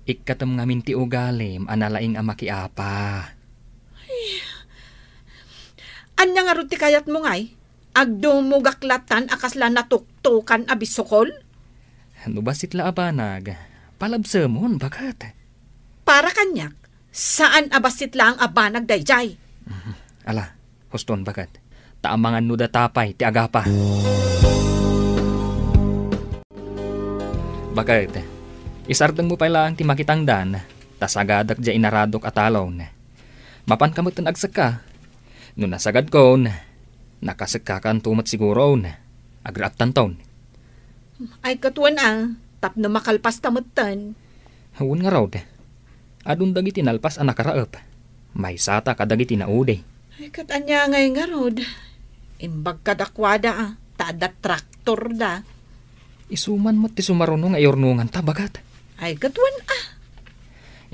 Ikkatem ngamin ti ugalim a nalaing a makiapa. Ania ngarud ti kayatmo ngay? Agdumogak latan a kasla natuktokan a bisukol? No bassit la a banag, palabsemon, baket. Para kaniak, saan a bassit laeng a banag daydiay. Mhm. Ala, huston, baket. Ta amangan no data pay ti agapa. Baket, isardengmo pay laeng ti makitangdan, ta sagadak diay inaradok a talon. Mapanka metten agsekka. No nasagadkon, nakasekkakanto met siguron. Agraeptanton. Ay, ket wen a, tapno makalpasta metten. Wen ngarud, adun dagiti nalpas a nakaraep. Maysata kadagiti naudi. Ay, ket ania ngay ngarud? Imbag kadakuada, a, ta adda traktorda. Isu man met ti sumaruno nga iurnonganta, baket. Ay, ket wen a.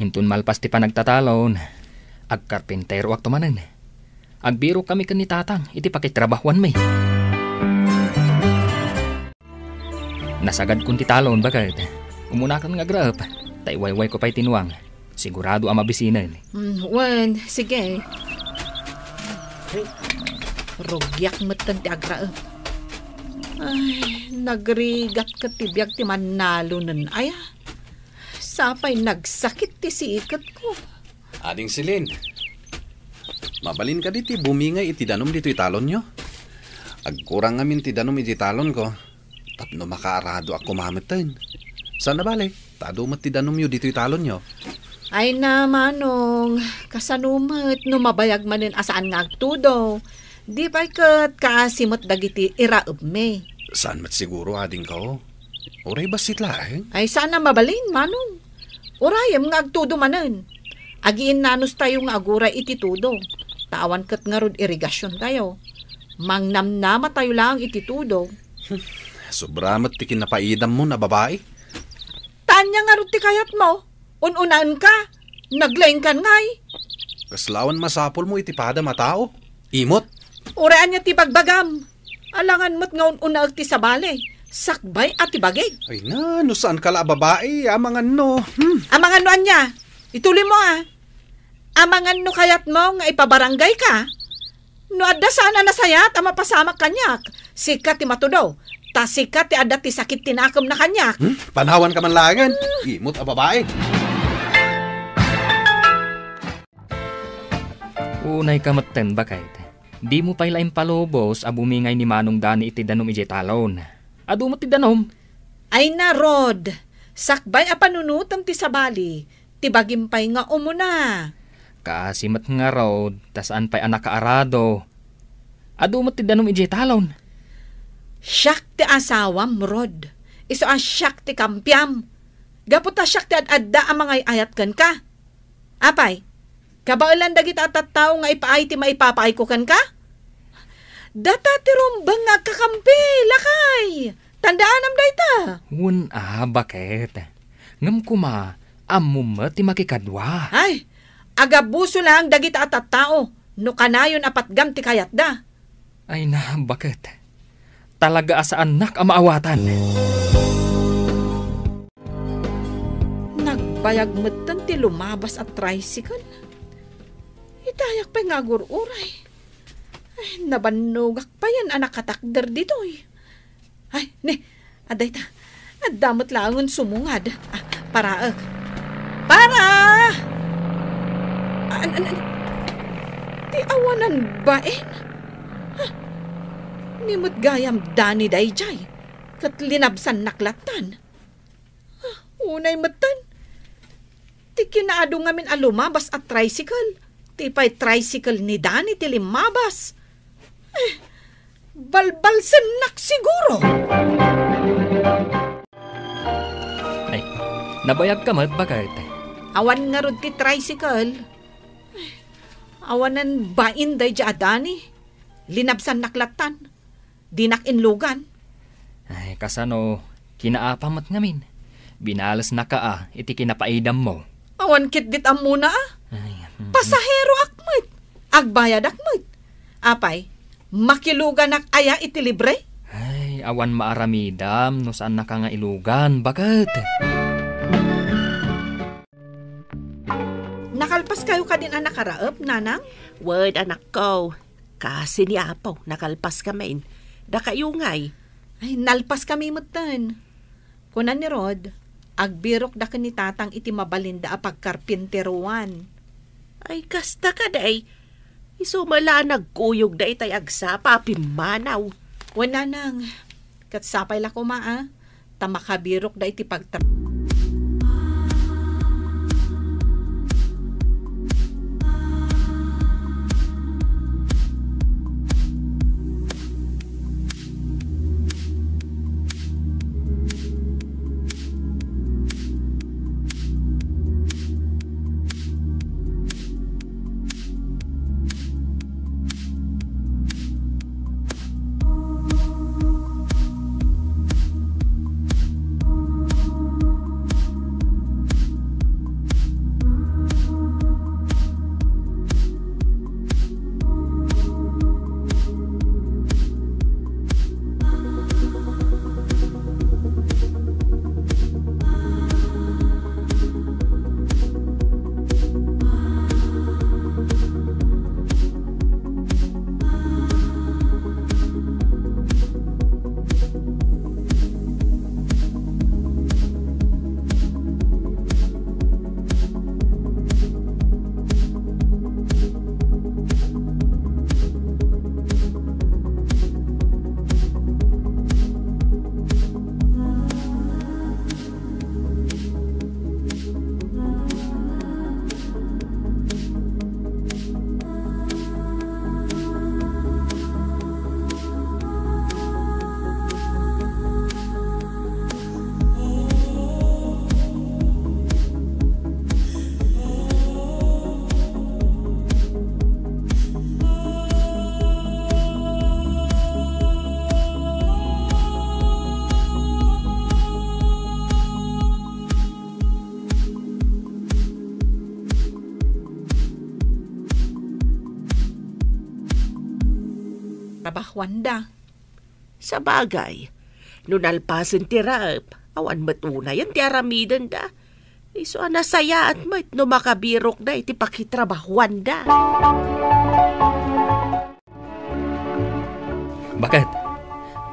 Inton malpas ti panagtatalon, agkarpinteroakto manen. Agbirokkami ken ni Tatang iti pakitrabahuanmi. Nasagadkon ti talon, baket. Umunakan nga agraep, ta iwaywayko pay ti nuang. Sigurado a mabisinen. Mm, wen, sige. Rugiak metten ti agraep. Ay, nagrigat ket ti biag ti mannalonen aya. Sapay nagsakit ti siketko. Ading Celine, mabalin kadi ti bumingay iti danum ditoy talonyo? Agkurang ngamin ti danum iti talonko. Tapno makaarado a kumametten. Saan a bale, ta adu met ti danumyo ditoy talonyo. Ay na, Manong, kasano met no mabayag manen a saan nga agtudo? Di pay ket kaasi met dagiti iraepmi. Saan met siguro, adingko? Uray bassit laeng? Ay, saan a mabalin, Manong. Urayem nga agtudo manen. Agiinnanos tayo nga aguray iti tudo. Ta awan ket ngarud irigasion tayo. Mangnamnama tayo laeng iti tudo. Sobra met ti kinapaidammon a babai. Ta ania ngarud ti kayatmo? Un-unaenka? Naglaingkan ngay? Kasla awan masapulmo iti padam a tao? Imot. Uray ania ti bagbagam? Alangan met nga un-unaek ti sabali. Sakbay a ti bagik. Ay na, no saan ka la a babai, amangan no. Hmm. Amangan no ania? Ituloy mo, ah. Amangan no kayat mo nga ipabarangay ka? No adda saan a nasayat a mapasamak kaniak, sika ti matudo. Ta sika ti adda ti sakit ti nakem na kaniak. Hmm? Panawan ka man laengen. Imot a babai. Unay ka metten, baket. Dimo pay la impalubos a bumingay ni Manong Dani iti danum idiay talon. Adu met ti danum. Ay na, Rod, sakbay a panunotem ti sabali, ti bagim pay nga umuna. Kaasi met ngarud, ta saan pay a nakaarado. Adu met ti danum idiay talon. Siak ti asawam, Rod. Isu a siak ti kampiam. Gapu ta siak ti ad-adda a mangay-ayat kenka. Apay, kabaelan dagita a tattao nga ipaay ti maipapaayko kenka? Data ti rumbeng nga agkakampi, lakay! Tandaanam dayta! Wen a, baket. Ngem koma, ammom met ti makikadua. Ay, agabuso laeng dagita a tattao no kanayon a patgam ti kayatda. Ay na, baket. Talaga a saannak a maawatan. Nagbayag metten ti lumabas a tricycle. Itayak pay nga agur-uray. Ay, nabannogak payen a nakatakder ditoy. Ay, ni, adda ita. Adda met laengen sumungad. Ah, paraek. Para! An, an, an, ti awanan bain? Ah, ni met gayam Dani daydiay, ket linabsannak lattan. Ah, unay metten. Ti kinaadu ngamin a lumabas a tricycle, ti pay tricycle ni Dani ti limmabas. Eh, balbalsennak siguro. Ay, nabayag ka met, baket. Awan ngarud ti tricycle. Ay, awanan bain daydiay a Dani. Linabsannak lattan. Dinak inlugan. Ay, kasano, kinaapam met ngamin. Binalesnaka a iti kinapaidammo. Awan ketdit ammona a. Ay, mm. Pasaheroak met. Agbayadak met. Apay, makiluganak aya iti libre? Ay, awan maaramidam no saannaka nga ilugan, baket. Nakalpaskayo kadin a nakaraep, nanang? Wen, anakko. Kasi ni Apo, nakalpaskamin. Dakayo ngay? Ay, nalpaskami metten. Kuna ni Rod, agbirokda ken ni Tatang iti mabalinda a pagkarpinteroan. Ay, kasta kadi. Isu met la a nagkuyogda itay agsapa a pimmanaw. Wen, nanang. Ket sapay la koma a, ta makabirokda iti pagtra- Trabahuanda. Sabagay, no nalpasen ti raep, awan met unayen ti aramidenda. Isu a nasayaat met no makabirokda iti pakitrabahuanda. Baket,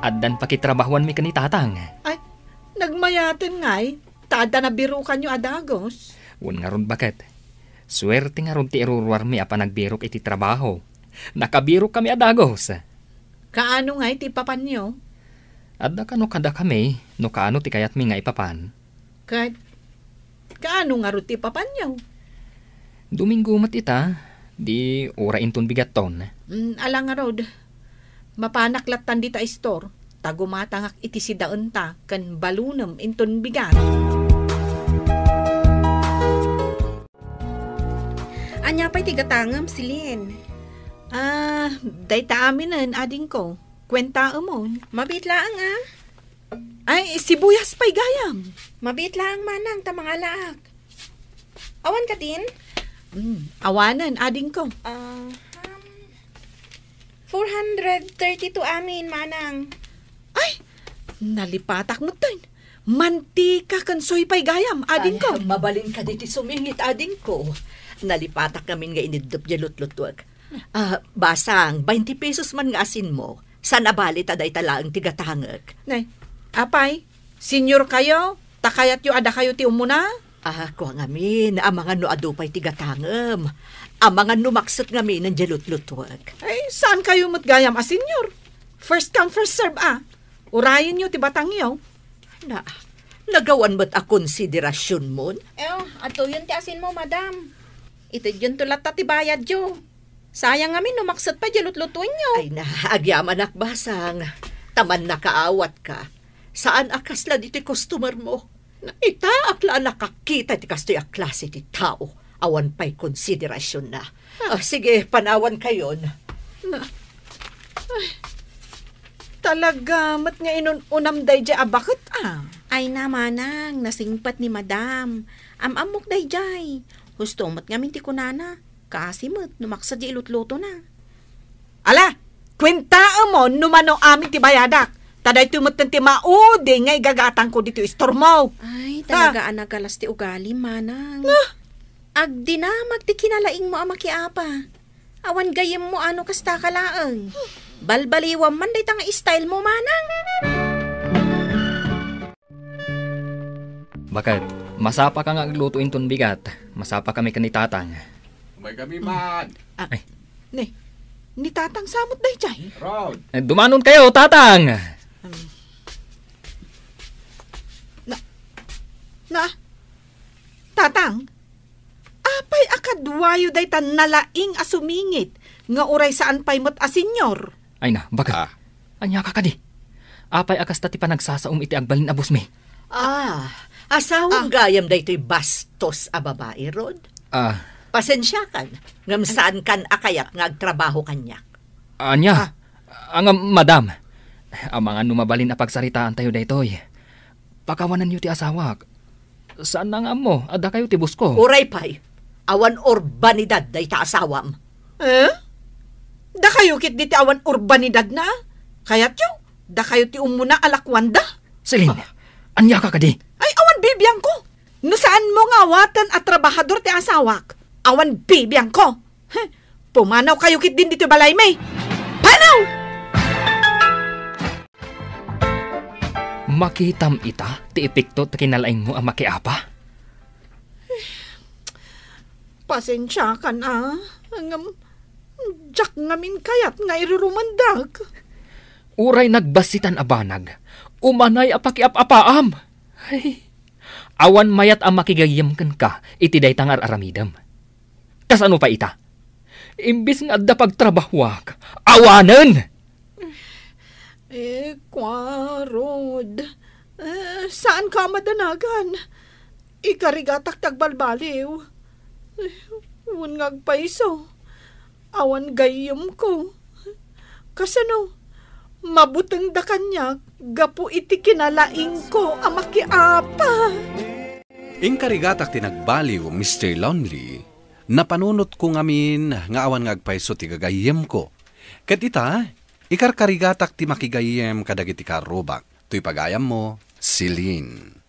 addan pakitrabahuanmi ken ni Tatang? Ay, nagmayaten ngay, ta adda nabirokanyo a dagus. Wen ngarud, baket. Suerte ngarud ti iruruarmi a panagbirok iti trabaho. Nakabirokkami a dagus. Kaano ngay ti ipapanyo? Adda kano kadakami no kaano ti kayatmi nga ipapan. Ket kaano ngarud ti ipapanyo? Domingo met ita, di uray inton bigatton. Mm, ala ngarud. Mapanak lattan dita istor, ta gumatangak iti sidaenta ken balonem inton bigat. Ania pay ti gatangem, Celine? Ah, dayta aminen, adingko. Kuentaemon. Mabiit laeng, ah. Ay, sibuyas pay gayam. Mabiit laeng, manang, ta mangalaak. Awan kadin? Mm, awanen, adingko. Ah, um, four hundred thirty-two amin, manang. Ay, nalipatak metten. Mantika ken soy pay gayam, adingko. Ay, mabalin kadi ti sumingit, adingko. Nalipatak ngamin nga iniddep diay lutlutuek. Ah, basang, bainte pesos man nga asinmo. Saan a bali ta dayta laeng ti gatangek. Nay, apay, senior kayo? Ta kayatyo a dakayo ti umuna? Ah, kua ngamin, amangan no adu pay ti gatangem. Amangan no makset ngamin diay lutlutuek. Ay, saan kayo met gayam a senior? First come, first serve, ah. Urayenyo ti batangyo. Na, nagawan met a konsiderasionmon? Eh, atuyon ti asinmo, madam. Itedyonto latta ti bayadyo. Sayang ngamin no makset pay diay lutlutuenyo. Ay na, agyamanak, basang. Ta mannakaawatka. Saan a kasla ditoy customer mo. Na, itaak la a nakakita iti kastoy a klase ti tao. Awan pay konsiderasionna. Ah, sige, panawankayon. Na, ay, talaga met nga inun-unam daydiay a baket, ah. Ay na, manang, nasingpet ni madam. Am-ammok daydiay. Husto met ngamin ti kunana. Kaasi met no makset diay ilutlutona. Ala, kuentaemon no mano amin ti bayadak. Ta daytoy metten ti maudi nga igagatangko ditoy istormo. Ay, ha? Talaga a nagalas ti ugalim, manang. Nga? Agdinamag ti kinalaingmo a makiapa. Awan gayyemmo a no kasta ka laeng. Balbaliwam man dayta nga style mo, manang. Baket, masapa ka nga agluto inton bigat. Masapa kami ken ni Tatang. Umay kami man. Ah, ay. Ni, ni Tatang sa met daydiay? Rod. Eh, dumanon kayo, Tatang! Um, na, na, Tatang, apay a kaduayo dayta nalaing a sumingit nga uray saan pay met a senior? Ay na, baket. Ah. Ania ka kadi? Apay a kasta ti panagsasaom iti agbalin a bosmi? Ah, asawam Ah. gayam daytoy bastos a babai, Rod? Ah. Pasensiakan, ngem saankan a kayat nga agtrabaho kaniak. Ania? Ah. Ah, ngem, madam, amangan no mabalin a pagsaritaantayo daytoy. Pakawanenyo ti asawak. Saan na nga ammo a dakayo ti boss ko. Uray pay, awan urbanidad dayta asawam. Eh? Dakayo ketdi ti awan urbanidadna? Kayatyo, dakayo ti ummuna a lakuanda? Celine, ania ka kadi? Ay, awan bibiangko. No saanmo nga awaten a trabahador ti asawak, awan bibiangko. Heh, pumanaw kayo ketdin ditoy balaymi. Panaw! Makitam ita ti epekto ti kinalaingmo a makiapa? Pasensiakan a, ngem diak ngamin kayat nga irurumandak. Uray nagbassitan a banag, umanay a pakiap-apaam. Ay, awan mayat a makigayyem kenka iti dayta nga ar-aramidem. Kasano pay ita? Imbes nga adda pagtrabahuak, awanen! Eh, kua, Rod. Eh, saanka a madanagan. Ikarigatak ti agbalbaliw. Eh, wen nga agpayso, awan gayyemko. Kasano? Mabutengda kaniak gapu iti kinalaingko a makiapa. Inkarigatak ti nagbaliw, Mister Lonely. Napanunotko ngamin nga awan nga agpayso ti gagayyemko. Ket ita, Ikarkarigatak ti makigayyem kadagiti karrubak. Toy pagayammo, Celine.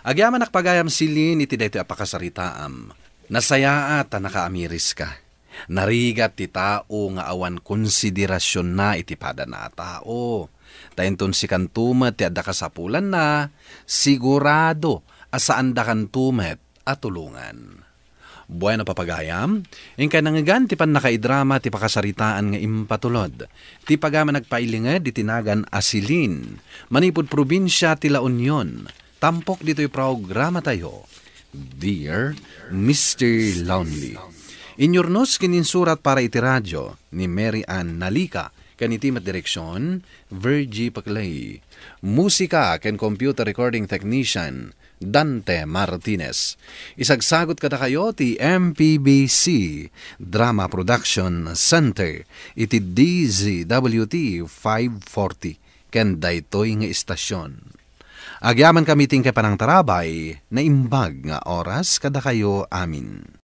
Agyamanak pagayam, Celine, iti daytoy a pakasaritaam. Nasayaat a nakaamiriska. Narigat ti tao nga awan konsiderasionna iti padana a tao. Ta inton sikanto met ti adda kasapulanna, sigurado a saandakanto met a tulongan. Bueno, papagayam, inkay nangngegan ti pannakaidrama ti pakasaritaan nga impatulod. Ti pagayam a nagpailinged iti nagan a Celine, manipud probinsia ti La Union, tampok ditoy programatayo, Dear Mister Lonely. Inyurnos ken insurat para iti radio ni Mary Ann Nalica, ken iti met direksion, Virgie Paclay. Musika ken computer recording technician, Dante Martinez. Isagsagot kadakayo ti M P B C Drama Production Center iti D Z W T five forty ken daytoy nga istasyon. Agyamankami ti inkay panangtarabay, naimbag nga oras kadakayo amin.